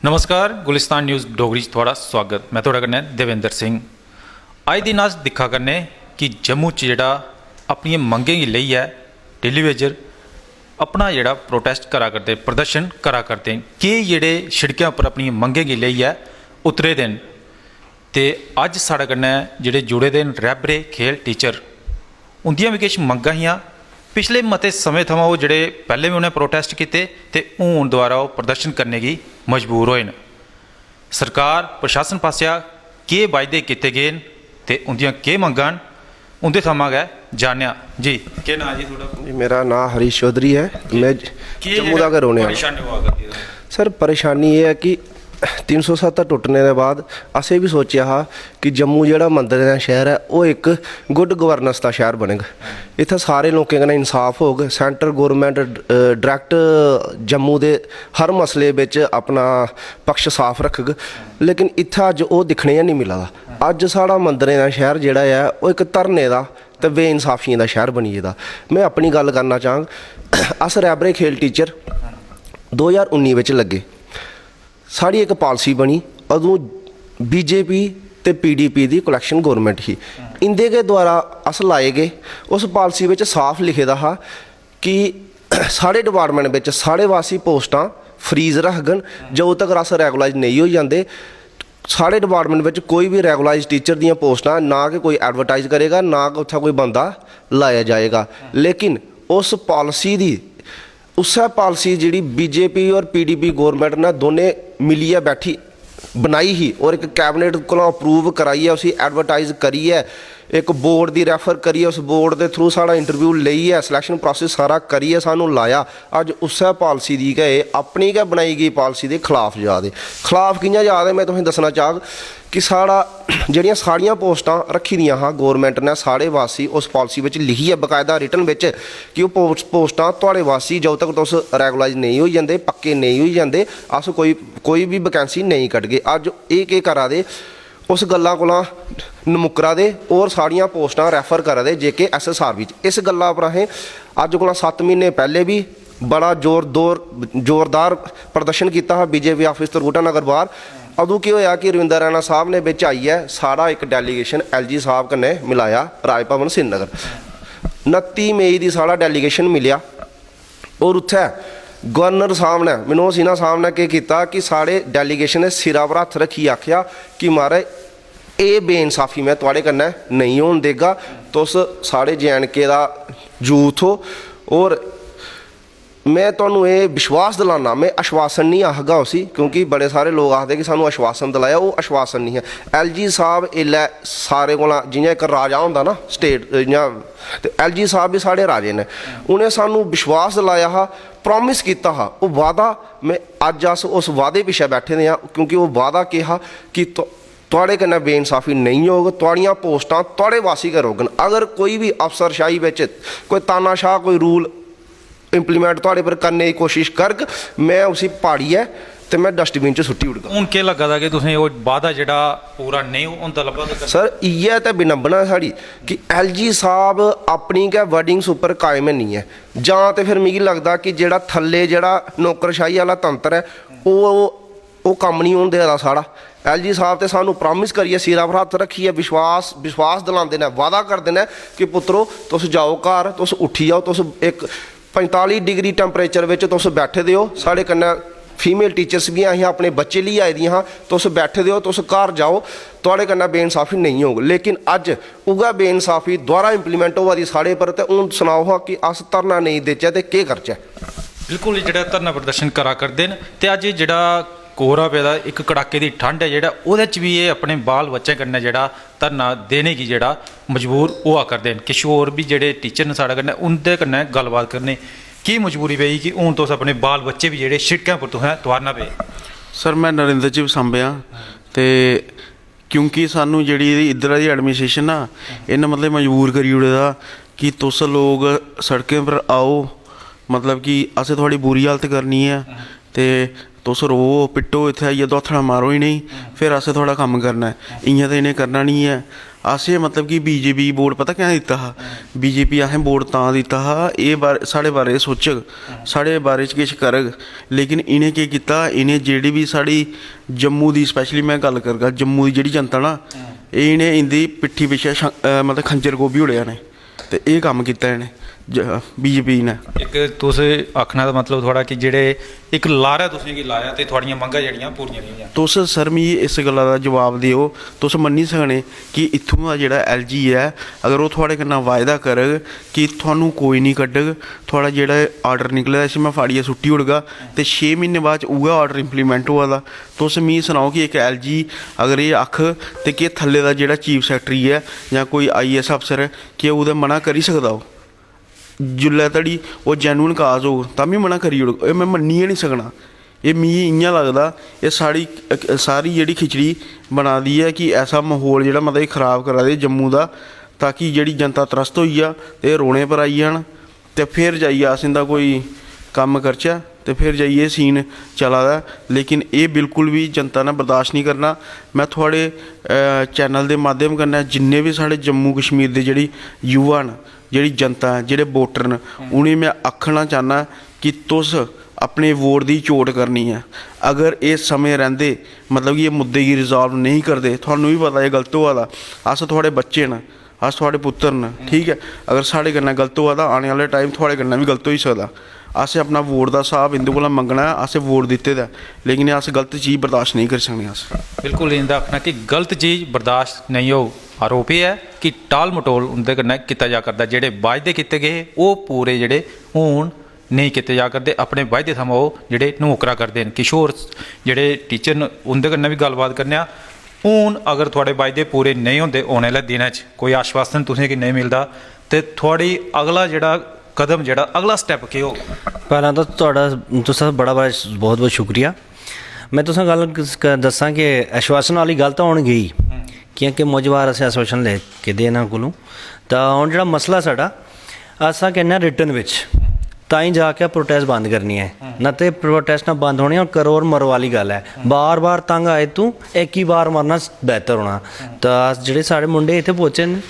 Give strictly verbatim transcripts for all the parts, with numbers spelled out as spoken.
नमस्कार, गुलिस्तान न्यूज़ डोगरी च थुआढ़ा स्वागत। में थुआढ़े कन्नै देवेंद्र सिंह। अज्ज दिन अस दिक्खा करने कि जम्मू च जेह्ड़ा अपनियें मंगें गी लेइयै डेली वेजर अपना जेह्ड़ा प्रोटेस्ट करा करदे, प्रदर्शन करा करदे न, केह् जेह्ड़े शिड़कें उप्पर अपनियें मंगें गी लेइयै उतरे दे न। ते अज्ज साढ़े कन्नै जेह्ड़े जुड़े दे न रैह्बरे खेल टीचर, उं'दियां बी किश मंगां हियां। पिछले मते समें थमां ओह् जेह्ड़े पैह्लें बी उ'नें प्रोटेस्ट कीते ते हून दोबारा ओह् प्रदर्शन करने गी मजबूर होए न। सरकार, प्रशासन पासेआ केह् वायदे कीते गे न ते उं'दियां केह् मंगां न, उं'दे थमां गै जानने आं। जी, केह् नांऽ जी थुआढ़ा? जी, मेरा नांऽ हरीश चौधरी ऐ। में ज-, केह् जम्मू दा गै रौह्ने आह्ला। परेशानी होआ करदी ऐ? सर, परेशानी एह् ऐ कि तीन सौ सत्तर टुट्टने दे बाद असें बी सोचेआ हा कि जम्मू जेह्ड़ा मंदरें दा शैह्र ऐ, ओह् इक गुड गवर्नेंस दा शैह्र बनग। इत्थै सारे लोकें कन्नै इंसाफ होग। सैंटर गौरमैंट, अ, डायरैक्ट जम्मू दे हर मसले बिच अपना पक्ष साफ रखग, लेकिन इत्थै अज्ज ओह् दिक्खने गै निं मिला दा। अज्ज साढ़ा मंदरें दा शैह्र जेह्ड़ा ऐ, ओह् इक धरने दा ते बेइंसाफियें दा शैह्र बनी गेदा। में अपनी गल्ल करना चाह्ङ, अस रैह्बरे खेल टीचर दो ज्हार उन्नी बिच लग्गे। साढ़ी इक पालसी बनी, अदूं बीजेपी ते पीडीपी दी कोलिशन गौरमैंट ही, इं'दे गै द्वारा अस लाए गे। उस पालसी बिच साफ लिखे दा हा कि साढ़े डिपार्टमैंट बिच साढ़े वासी पोस्टां फ्रीज रखङन, जदूं तगर अस रैगुलाइज नेईं होई जंदे। साढ़े डिपार्टमैंट बिच कोई बी रैगुलाइज टीचर दियां पोस्टां ना गै कोई एडवर्टाइज करेगा, ना गै उत्थै कोई बंदा लाया जाएगा। लेकिन उस पालसी दी, उस्सै पालसी जेह्ड़ी बीजेपी और पीडीपी गौरमैंट ने दोनें मिलियै बैठी बनाई ही और इक कैबिनेट कोला अप्रूव कराइयै, उसी एडवर्टाइज करियै, इक बोर्ड दी रैफर करियै, उस बोर्ड दे थ्रू साढ़ा इंटरव्यू लेइयै, सिलैक्शन प्रोसेस सारा करियै सानूं लाया। अज्ज उस्सै पालसी दी गै, एह् अपनी गै बनाई गेई पालसी दे खलाफ जा दे। खलाफ कि'यां जा दे, में तुसेंगी दस्सना चाह्ग कि साढ़ा, जेह्ड़ियां साढ़ियां पोस्टां रक्खी दियां हां गौरमैंट ने, साढ़े वासी उस पालसी बिच लिखियै, बकायदा रिटन बिच, कि ओह् पोस्ट-, पोस्टां थुआढ़े वासी, जदूं तक तुस रैगुलाइज नेईं होई जंदे, पक्के नेईं होई जंदे, अस कोई, कोई बी वैकेंसी नेईं कड्ढगे। अज्ज एह् केह् करा दे, उस गल्ला कोला नमुकरा दे और साढ़ियां पोस्टां रैफर करा दे जेके एसएसआरबी च। इस गल्ला पर असें अज्ज कोला सत्त म्हीने पैह्ले बी बड़ा जोर-, जोर-, जोरदार प्रदर्शन कीता हा बीजेपी आफिस तरकुटा नगर बाह्र। अदूं केह् होएआ कि रविंदर रैना साह्ब ने बिच आइयै साढ़ा इक डेलीगेशन एलजी साह्ब कन्नै मिलाया राजभवन श्रीनगर। नत्ती मई दी साढ़ा डेलीगेशन मिलेआ और उत्थै गवर्नर साह्ब ने, मनोज सिन्हा साह्ब ने केह् कीता कि साढ़े डेलीगेशन दे सिरा पर हत्थ रक्खियै आखेआ कि "महाराज, एह् बेइंसाफी में थुआढ़े कन्नै नेईं होन देगा। तुस साढ़े जे एंड के दा यूथ ओ और में तुहानू एह् विश्वास दिलाना, में आश्वासन निं आखगा उसी, क्योंकि बड़े सारे लोक आखदे कि सानू आश्वासन दिलाया, ओह् आश्वासन निं ऐ।" एलजी साह्ब इसलै सारे कोला, जि'यां इक राजा होंदा ना स्टेट, इ'यां, ते एलजी साह्ब बी साढ़े राजे न। उ'नें सानू विश्वास दिलाया हा, प्रॉमिस कीता हा, ओह् वादा, में अज्ज अस उस वादे पिच्छें बैठे दे आं, क्योंकि ओह् वादा केह् हा कि तु-, थुआढ़े कन्नै बेइंसाफी नेईं होग, थुआढ़ियां पोस्टां थुआढ़े वासी गै रौह्ङन। अगर कोई बी अफसरशाही बिच कोई तानाशाह, कोई रूल इम्प्लीमेंट थुआढ़े पर करने दी कोशिश करग, में उसी पाड़ियै ते में डस्टबिन च सुट्टी ओड़गा। हून केह् लग्गा दा कि तुसें ओह् वादा जेह्ड़ा पूरा नेईं होंदा लब्भा दा? सर, इ'यै ते विडंबना ऐ साढ़ी कि एलजी साह्ब अपनी गै वर्डिंग्स उप्पर कायम हैनी ऐ, जां ते फिर मिगी लगदा कि जेह्ड़ा थल्ले जेह्ड़ा नौकरशाही आह्ला तंत्र ऐ, ओह् ओह् कम्म निं होन देआ दा साढ़ा। एलजी साह्ब ते सानू प्रॉमिस करियै, सिरा पर हत्थ रक्खियै विश्वास, विश्वास दिलांदे न, वादा करदे न कि "पुत्तरो, तुस जाओ घर, तुस उट्ठी जाओ, तुस इक पंजताली डिग्री टैम्परेचर बिच तुस बैठे दे ओ, साढ़े कन्नै फीमेल टीचर्स बी ऐ हियां, अपने बच्चे लेई आई दियां हां, तुस बैठे दे ओ, तुस घर जाओ, थुआढ़े कन्नै बेइंसाफी नेईं होग।" लेकिन अज्ज उ'ऐ बेइंसाफी दोबारा इम्प्लीमेंट होआ दी साढ़े पर, ते हून सनाओ हां कि अस धरना नेईं देचै ते केह् करचै? बिल्कुल, जेह्ड़ा धरना प्रदर्शन करा करदे न, ते अज्ज जेह्ड़ा कोहरा पेदा, इक कड़ाके दी ठंड ऐ, जेह्ड़ा ओह्दे च बी एह् अपने बाल बच्चें कन्नै जेह्ड़ा धरना देने गी जेह्ड़ा मजबूर होआ करदे न। किश होर बी जेह्ड़े टीचर न साढ़े कन्नै, उं'दे कन्नै गल्लबात करने, की मजबूरी पेई कि हून तुस अपने बाल बच्चे बी जेह्ड़े शिड़कें पर तुसें तुआरना पे? सर, में नरेंद्र जी सांबे आं, ते क्योंकि सानू जेह्ड़ी इद्धरा दी एडमिनिस्ट्रेशन ना, इ'न्नै मतलब मजबूर करी ओड़े दा कि तुस लोग सड़कें पर आओ, मतलब कि असें थुआढ़ी बुरी हालत करनी ऐ ते तुस रोवो, पिट्टो, इत्थै आइयै दोआथड़ां मारो इ'नेंगी, फिर असें थुआढ़ा कम्म करना ऐ। इ'यां ते इ'नें करना निं ऐ। असें, मतलब कि, बीजेपी गी वोट पता कैं दित्ता हा? बीजेपी असें वोट तां दित्ता हा, एह् बारे, साढ़े बारे च सोचग, साढ़े बारे च किश करग। लेकिन इ'नें केह् कीता? इ'नें जेह्ड़ी बी साढ़ी जम्मू दी, specially में गल्ल करगा, जम्मू दी जेह्ड़ी जनता ना, एह्, इ'नें, इं'दी पिट्ठी पिच्छें श-, अ, मतलब, खंजर गोभी ओड़ेआ इ'नें। ते एह् कम्म कीता इ'नें, ज-, बीजेपी ने। इक तुस आखने दा मतलब थुआढ़ा कि जेह्ड़े इक लारा तुसेंगी लाया ते थुआढ़ियां मंगां जेह्ड़ियां पूरियां निं होइयां। तुस, सर, मिगी इस गल्ला दा जवाब देओ, तुस मन्नी सकने कि इत्थूं दा जेह्ड़ा एलजी ऐ, अगर ओह् थुआढ़े कन्नै वायदा करग कि थुहानू कोई निं कड्ढग, थुआढ़ा जेह्ड़ा आर्डर निकले दा, इसी में फाड़ियै सुट्टी ओड़गा, ते छे म्हीने बाद च उ'ऐ आर्डर implement होआ दा। तुस मिगी सनाओ कि इक एलजी अगर एह् आखग, ते केह् थल्ले दा जेह्ड़ा चीफ सैक्रेटरी ऐ जां कोई आईएएस अफसर ऐ, केह् ओह्दे मना करी सकदा ओह्? जिल्लै धड़ी ओह् genuine cause होग, तां बी मना करी ओड़ग। एह् में मन्नी गै निं सकना। एह् मिगी इ'यां लगदा, एह् साढ़ी, सारी जेह्ड़ी खिचड़ी बना दी ऐ कि ऐसा म्हौल जेह्ड़ा, मतलब, एह् खराब करा दे जम्मू दा, ताकि जेह्ड़ी जनता त्रस्त होई जा ते एह् रोने पर आई जान, ते फिर जाइयै अस इं'दा कोई कम्म करचै, ते फिर जाइयै एह् scene चला दा ऐ। लेकिन एह् बिल्कुल बी जनता ने बर्दाश्त निं करना। में थुआढ़े, अ, चैनल दे माध्यम कन्नै जिन्ने बी साढ़े जम्मू कश्मीर दे जेह्ड़ी युवा न, जेह्ड़ी जनता ऐ, जेह्ड़े वोटर न, उ'नेंगी में आखना चाह्न्नां कि तुस अपने वोट दी चोट करनी ऐ। अगर एह् समें रैंह्दे, मतलब कि एह् मुद्दे गी resolve नेईं करदे, थुहानू बी पता एह् गलत होआ दा, अस थुआढ़े बच्चे न, अस थुआढ़े पुत्तर न, ठीक ऐ? अगर साढ़े कन्नै गलत होआ दा, आने आह्ले time थुआढ़े कन्नै बी गलत होई सकदा। असें अपना वोट दा स्हाब इं'दे कोला मंगना ऐ, असें वोट दित्ते दा ऐ, लेकिन अस गलत चीज बर्दाश्त नेईं करी सकने अस। बिल्कुल, इं'दा आखना कि गलत चीज बर्दाश्त नेईं होग। आरोप एह् ऐ कि टाल मटोल उं'दे कन्नै कीता जा करदा, जेह्ड़े वायदे कीते गे, ओह् पूरे जेह्ड़े हून नेईं कीते जा करदे, अपने वायदे थमां ओह् जेह्ड़े नमोकरा करदे न। किशोर जेह्ड़े टीचर न, उं'दे कन्नै बी गल्लबात करने आं। हून अगर थुआढ़े वायदे पूरे नेईं होंदे, औने आह्ले दिनें च कोई आश्वासन तुसेंगी नेईं मिलदा, ते थुआढ़ी अगला जेह्ड़ा कदम, जेह्ड़ा अगला step केह् होग? पैह्लें तां थुआढ़ा, तुसें बड़ा बड़ा, बहुत बहुत शुक्रिया। में तुसें गल्ल क-, क-, दस्सां कि आश्वासन आह्ली गल्ल तां हून गेई, क्योंकि मुंजवार असें आश्वासन लेके देना कोलूं। तां हून जेह्ड़ा मसला साढ़ा, असां कहने आं written बिच, तां ही जाके प्रोटेस्ट बंद करनी ऐ। ना ते प्रोटेस्टां बंद होनियां, करो और मरो आह्ली गल्ल ऐ। बार बार तंग आए तूं, इक ही बार मरना बेहतर होना। तां अस जेह्ड़े साढ़े मुंडे इत्थै पुज्जे न,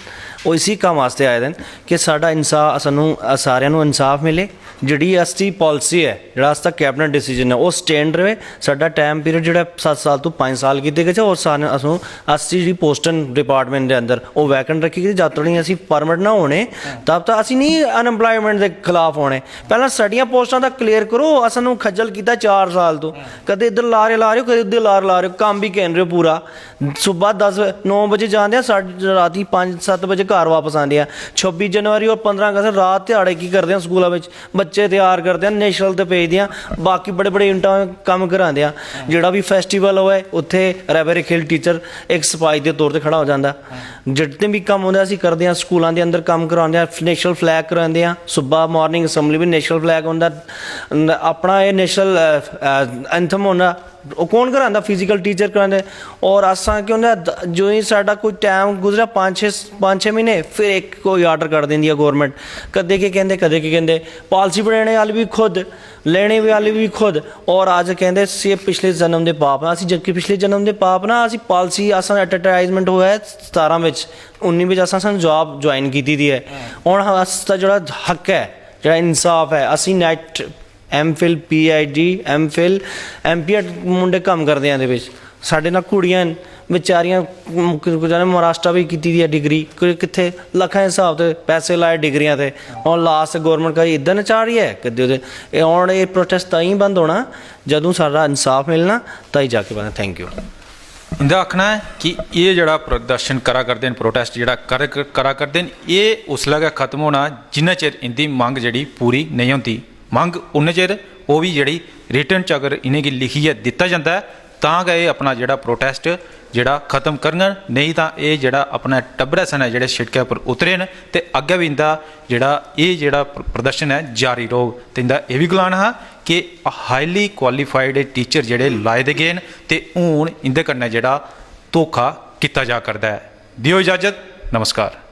ओह् इसी कम्म आस्तै आए दे न कि साढ़ा इंसाफ, सानू, सारेआं नू इंसाफ मिले। जेह्ड़ी अस दी पालिसी ऐ, जेह्ड़ा अस दा कैबिनेट डिसीजन ऐ, ओह् स्टैंड र'वै। साढ़ा टाइम पीरियड जेह्ड़ा सत्त साल तों पंज साल कीते गै, और सारे अस, अस दी जेह्ड़ी पोस्टां न डिपार्टमेंट दे अंदर, ओह् वैकेंट रक्खी गेदी। जद तक असें परमिट ना होने, तब तक अस निं अनएम्प्लॉयमेंट दे खिलाफ होने। पैह्लें साढ़ियां पोस्टां दा क्लियर करो, अस सानू खज्जल कीता चार साल तों, कदें इद्धर लारे ला रहे हो, कदें उद्धर लारे ला रहे हो, कम्म बी कैन रहे हो पूरा। सुबह दस, नौ बजे जांदे आ, साढ़े रातीं पंज सत्त बजे घर वापस आंदे आ। छब्बी जनवरी और पंदरां अगस्त रात ध्याड़े की करदे आ स्कूला बिच, बच्चे त्यार करदे आ, नेशनल ते भेजदे आ, बाकी बड़े बड़े यूनिटां कम्म करांदे आ। जेह्ड़ा बी फेस्टिवल होऐ, उत्थै रेबेर हिल टीचर इक सपाई दे तौर ते खड़ा हो जांदा। जितने बी कम्म होंदे, असी करदे आ, स्कूलां दे अंदर कम्म करांदे आ, नेशनल फ्लैग करांदे आ, सुबह मार्निंग असैंबली बी नेशनल फ्लैग होंदा, न-, अपना एह् नेशनल, अ, अ, एंथम होंदा, ओह् कौन करांदा? फिजिकल टीचर करांदे। और असां केह् होंदा, द-, जो ही साढ़ा कोई टाइम गुजरेआ, पंज छे, पंज छे म्हीने, फिर इक कोई आर्डर कड्ढ दिंदी ऐ गौरमेंट। कदें केह् कहंदे, कदें केह् कहंदे। पालिसी बनाने आह्ले बी खुद, लेने आह्ले बी खुद। और अज्ज कहंदे, "से पिछले जन्म दे पाप न।" असी जबकि पिछले जन्म दे पाप ना, असी पालिसी, असां एडवर्टाइजमेंट होआ ऐ सतारां बिच, उन्नी बिच असां, असां जाब ज्वाइन कीती दी ऐ। हून अस दा जेह्ड़ा हक ऐ, जेह्ड़ा इंसाफ ऐ, असी NET, M Phil, P I D, M Phil, M P Ed मुंडे कम्म करदे आ एह्दे बिच। साढ़े नाल कुड़ियां न बेचारियां, कुसै ने महाराष्ट्रा बी कीती दी ऐ डिग्री, कि-, कित्थे लक्खें दे स्हाब ते पैसे लाए डिग्रियां ते, और लास्ट गौरमेंट करी इद्धर नचारी ऐ, कद्दे ओह्दे। एह् हून एह् प्रोटेस्ट तां ही बंद होना जदूं साढ़ा इंसाफ मिलना, तां ही जाके बनना। Thank U. इं'दा आखना ऐ कि एह् जेह्ड़ा प्रदर्शन करा करदे न, प्रोटेस्ट जेह्ड़ा कर-, करा करदे न, एह् उसलै गै खत्म होना जिन्ना चिर इं'दी मंग जेह्ड़ी पूरी नेईं होंदी। मंग उन्ने चिर, ओह् बी जेह्ड़ी रिटन च अगर इ'नेंगी लिखियै दित्ता जंदा ऐ, तां गै एह् अपना जेह्ड़ा प्रोटेस्ट जेह्ड़ा खत्म करङन, नेईं तां एह् जेह्ड़ा अपने टब्बरै सनै जेह्ड़े शिड़कै पर उतरे न ते अग्गें बी इं'दा जेह्ड़ा एह् जेह्ड़ा प्र-, प्रदर्शन ऐ जारी रौह्ग। ते इं'दा एह् बी गलाना हा कि हाईली क्वालीफाइड टीचर जेह्ड़े लाए दे गे न ते हून इं'दे कन्नै जेह्ड़ा धोखा कीता जा करदा ऐ। देओ इजाजत, नमस्कार।